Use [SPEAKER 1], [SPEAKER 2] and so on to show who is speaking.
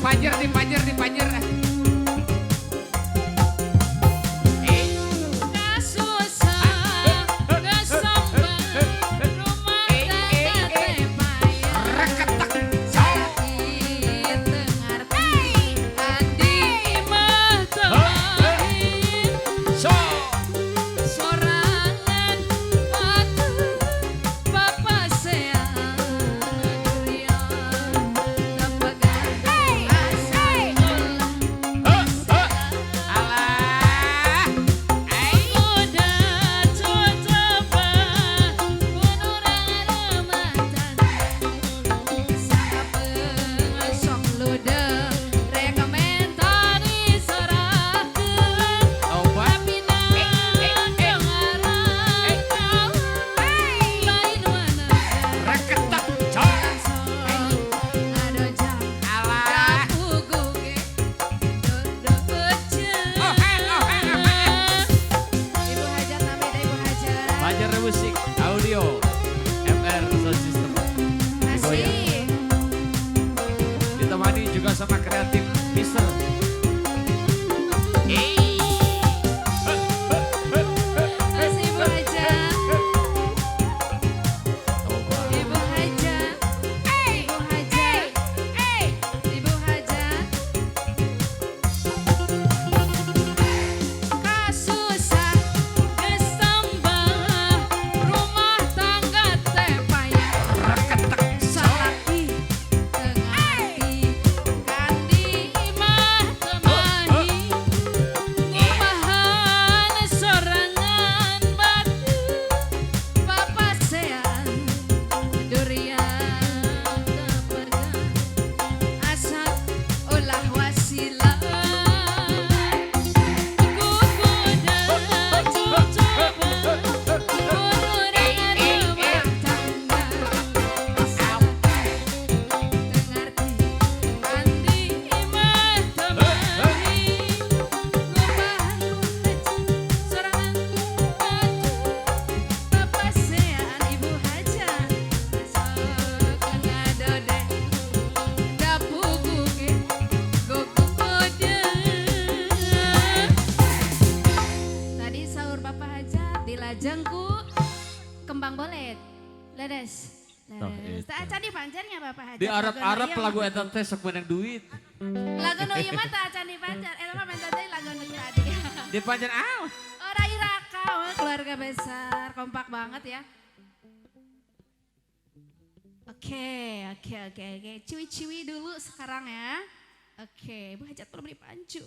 [SPEAKER 1] Dipanjer, dipanjer, dipanjer.
[SPEAKER 2] Kasusah kesambah rumah tangga teh payah.
[SPEAKER 1] Reketek.
[SPEAKER 2] Salaki teu ngarti kandi imah teu mahi.
[SPEAKER 1] So.
[SPEAKER 2] Sorangan batu papasean durian tepegan asal ulah.
[SPEAKER 1] Alah.
[SPEAKER 2] Udah cocoba penurang rumah tangga sakepeung sok lude rek menta diserahkeun.
[SPEAKER 1] Tobat.
[SPEAKER 2] Tapi nang lain mana.
[SPEAKER 1] Reketek. So.
[SPEAKER 2] Ngadojang.
[SPEAKER 1] Alah. Oh, eh, oh, eh, oh, eh.
[SPEAKER 2] Ibu Hajat nami da Ibu Hajat.
[SPEAKER 1] Banjar Musik Audio MR Sound System.
[SPEAKER 2] Masih.
[SPEAKER 1] Ditemani juga sama kreatif Mister.
[SPEAKER 2] Masih Ibu Hajat.
[SPEAKER 1] Tobat.
[SPEAKER 2] Ibu Hajat. Ibu Hajat. Ibu Hajat. Kasusah kesambah rumah tangga teh payah.
[SPEAKER 1] Reketek.
[SPEAKER 2] Salaki teu ngarti kandi imah teu mahi. Ngupahan sorangan batu papasean durian tepegan asal ulah wasila. Kukuda cocoba penurang rumah tangga salaki teu ngarti kandi imah teu mahi. Ngupahan sorangan batu papasean. Ibu Hajat sok ngadode da puguh ge gogoda. Tadi saur Bapak Hajat dilajeng ku kembang bolet. Leres.
[SPEAKER 1] Toh,
[SPEAKER 2] Leres.
[SPEAKER 1] itu.
[SPEAKER 2] Teu acan dipanjernya Bapak Hajat.
[SPEAKER 1] Di Arab-Arab
[SPEAKER 2] Lagu nu
[SPEAKER 1] lagu
[SPEAKER 2] ieu
[SPEAKER 1] eta teh sok menang duit.
[SPEAKER 2] mah. Lagu nu ieu mah teu acan dipanjer. Eta mah menta deui lagu nu tadi.
[SPEAKER 1] Dipanjer ah.
[SPEAKER 2] Ora Iraka, oh, keluarga besar, kompak banget ya. Oke. Ciwi-ciwi dulu sekarang ya. Oke, Bu Hajat belum dipancu.